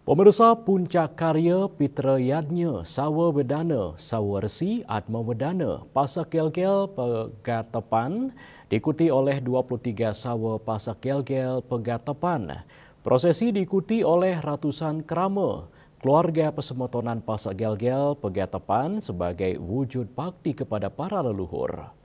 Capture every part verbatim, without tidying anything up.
Pemirsa, puncak karya Pitra Yadnya Sawa Wedana, Sawa Resi, Atma Wedana, Pasak Gelgel Pegatepan, diikuti oleh dua puluh tiga sawa Pasak Gelgel Pegatepan. Prosesi diikuti oleh ratusan krama keluarga pesemetonan Pasak Gelgel Pegatepan sebagai wujud bakti kepada para leluhur.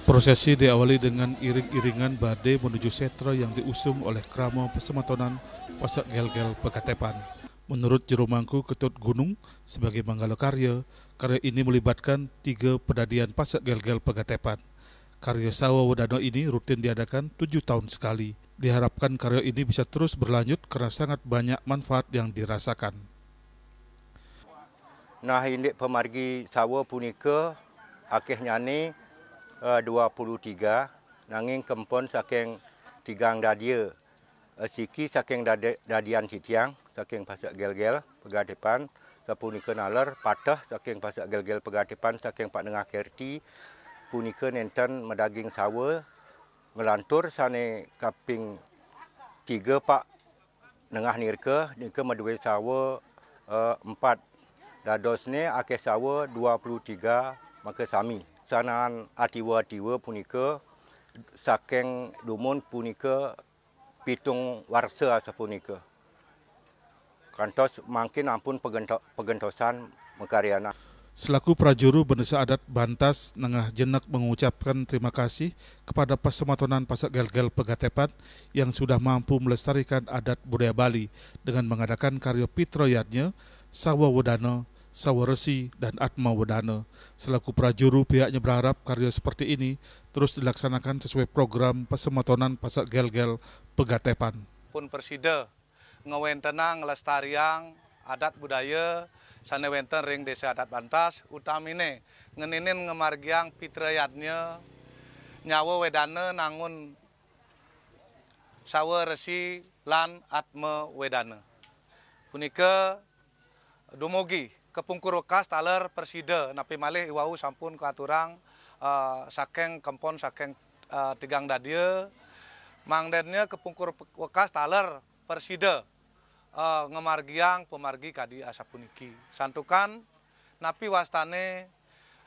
Prosesi diawali dengan iring-iringan bade menuju setra yang diusung oleh krama pesemetonan Pasak Gelgel Pegatepan. Menurut juru mangku Ketut Gunung, sebagai manggala karya, karya ini melibatkan tiga pedadian Pasak Gelgel Pegatepan. Karya Sawa Wedana ini rutin diadakan tujuh tahun sekali. Diharapkan karya ini bisa terus berlanjut karena sangat banyak manfaat yang dirasakan. Nah, indik pemargi sawa punika akehnyane, eh, dua puluh tiga, nanging kempon saking tigang dadia, eh, siki saking dade-, dadian titiang, saking Pasak Gelgel Pegatepan, sapunika naler pateh saking Pasak Gelgel Pegatepan, saking Pak Nengah Kerti, punika nenten madaging sawa, nglantur sane kaping tiga, Pak Nengah Nirka, nika madue sawa, eh, empat. Dadosne akeh sawa dua puluh tiga, maka sami. Sanaan atiwa-atiwa punika saking dumun punika pitung warsa asapunika. Kantos mangkin ampun pegento-, pegentosan makaryanan. Selaku prajuru Bendesa Adat Bantas, Nengah Jenek mengucapkan terima kasih kepada Pasematonan Pasak Gelgel Pegatepan yang sudah mampu melestarikan adat budaya Bali dengan mengadakan karya Pitra Yadnya, Sawa Wedana, Sawa Resi, dan Atma Wedana. Selaku prajuru, pihaknya berharap karya seperti ini terus dilaksanakan sesuai program Pasematonan Pasak Gelgel Pegatepan. Pun presida ngwentenang, nglestariang adat budaya sane wenten ring Desa Adat Bantas, utamine ngeninin ngamargiang Pitra Yadnya, Nyawa Wedana, nangun Sawa Resi lan Atma Wedana. Punika dumugi kapungkur wekas taler presida, napi malih iwau sampun katurang, eh, saking kempon saking, eh, tigang dadia, mangdanya kapungkur pe-, wekas taler presida, eh, ngamargiang pamargi kadi asapuniki. Santukan napi wastane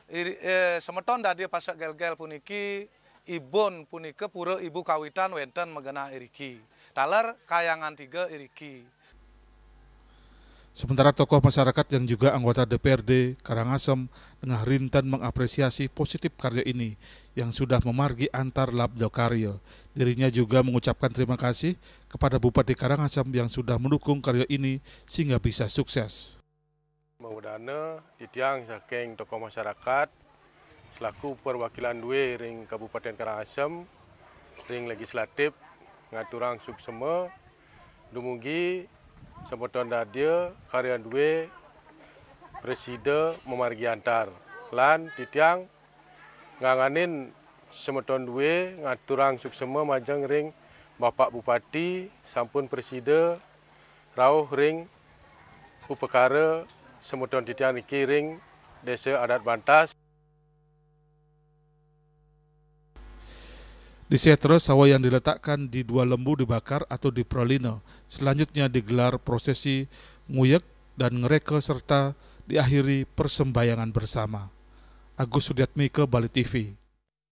iri-, eh, semeton dadia Pasak Gelgel puniki, ibun punika pura ibu kawitan wenten magenah iriki. Taler Kayangan Tiga iriki. Sementara tokoh masyarakat yang juga anggota D P R D Karangasem Nengah Rinten mengapresiasi positif karya ini yang sudah memargi antar labda karya. Dirinya juga mengucapkan terima kasih kepada Bupati Karangasem yang sudah mendukung karya ini sehingga bisa sukses. Mawedana, titiang saking tokoh masyarakat selaku perwakilan due ring Kabupaten Karangasem, ring legislatif, ngaturang suksema dumugi semeton dadia karya due presida mamargi antar. Lan titiang nganganin semeton due ngaturang suksema majeng ring Bapak Bupati sampun presida rauh ring upakara semeton titiang niki ring Desa Adat Bantas. Di Setra, sawa yang diletakkan di dua lembu dibakar atau dipralina. Selanjutnya digelar prosesi nguyek dan ngereka serta diakhiri persembahyangan bersama. Agus Sudiatmika, Bali T V.